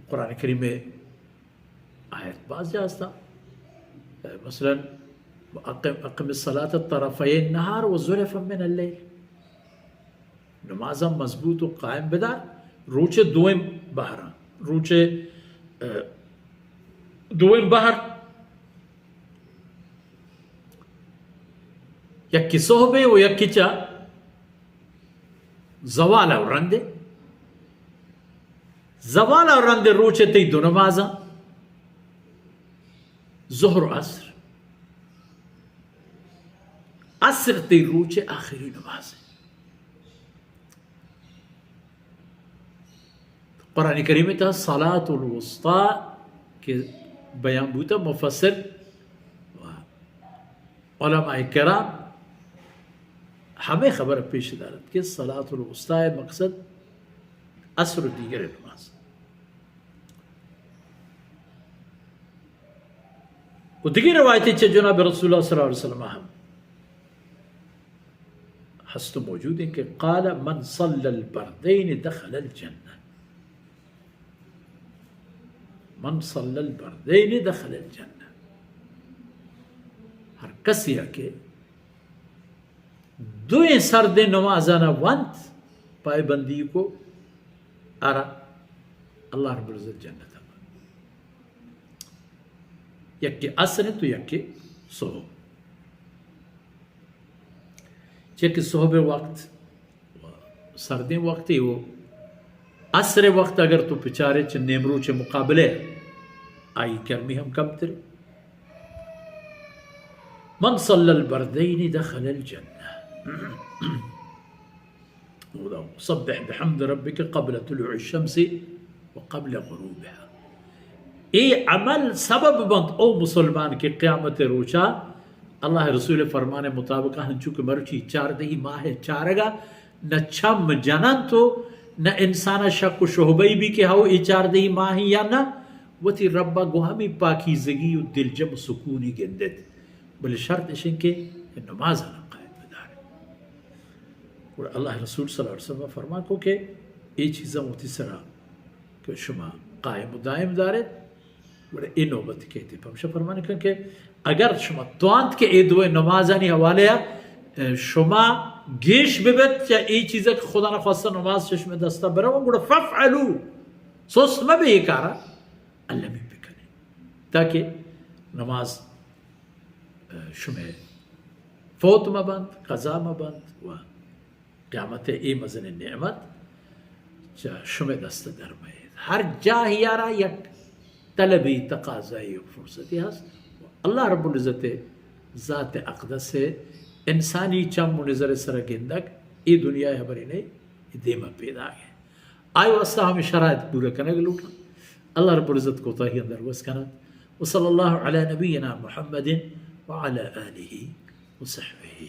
قرآن کریم ءِ آیت باز جاہ ہستاں۔ مثلاً، اقم، اقم الصلاة طرفی النهار و زلفا من اللیل۔ نمازاں مضبوط و قائم بدار، روچ ءِ دوئیں بہراں، روچ ءِ، اه، دوئیں بہر، یکے صحب ءِ و یکے چہ زوال ءَ رند ءَ۔ زوال ءَ رند ءَ روچ ءِ تئی دو نمازاں، ظہر و عصر۔ عصر تئی روچ ءِ آخری نماز۔ قرآن کریم ءِ تہا صلاة الوسطی کہ بیان بوتا، مفسر و علماء کرام ہمے خبر پیش دارت کہ صلاة الوسطی ءِ مقصد عصر و دیگر نماز۔ و دگہ روایتے چہ جناب رسول اللہ صلی اللہ علیہ وسلم ہم ہست و موجود ہیں کہ قال: من صلى البردين دخل الجنة۔ من صلى البردين دخل الجنة۔ ہر کسی کہ دوئیں سردیں نمازانا ونت، پائے بندی کو، آرا اللہ رب العزت جنت ءَ۔ یکے عصر انت و یکے صحب۔ چیا کہ صحب وقت سردیں وقتے و عصر وقت اگر تو بچارے چہ نیمروچ مقابلے، آئی گرمی ہم کمتر۔ من صلى البردين دخل الجنة۔ اودا سبح بحمد ربك قبل طلوع الشمس وقبل غروبها۔ اے عمل سبب بنت او مسلمان کہ قیامت روچا اللہ رسول فرمان مطابق ہنچو کہ مرچی چاردہی ماہ چارگا نہ چم جننت و نہ انسان شک و شہبئی بی کہ ہو اے چاردہی ماہی یا نہ، وتی ربا گو ہمی پاکیزگی و دلجم و سکونی گندت۔ بلے شرط اش انت کہ نماز ءَ قائم بدار۔ گڑا اللہ رسول صلی اللہ علیہ وسلم فرمان کو کہ اے چیزاں وتی سرا کہ شما قائم و دائم دارت، گڑا اے نوبت کیت۔ پمشا فرمان کن کہ اگر شما توانت کہ اے دوئیں نمازانی حوالے ءَ، اه، شما گیش ببت چہ اے چیزا کہ خدا نخواستہ نماز چہ شمئے دستا برو، گڑا فافعلوا، سست مبے اے کارا، المی بکنے، تاکہ نماز شمئے فوت مہ بنت، قضا مہ بنت و قیامت ءَ اے مزنیں نعمت چہ شمئے دست ءَ در مہ ایت۔ ہر جاہے ءَ را یک طلبی تقاضائی و فرصتی ہست۔ اللہ رب العزت ءِ ذات اقدس ءِ انسانی چم و نظر ءِ سر ءَ گندگ اے دنیا ءِ ہبرے نہ، اے دیم ءَ پیداگ ءَ۔ آئی واسطہ ہمے شرائط پورا کنگ لوٹاں۔ اللہ رب العزت کوتاہی اندر وس کنت۔ وصلى الله على نبينا محمد وعلى آله وصحبه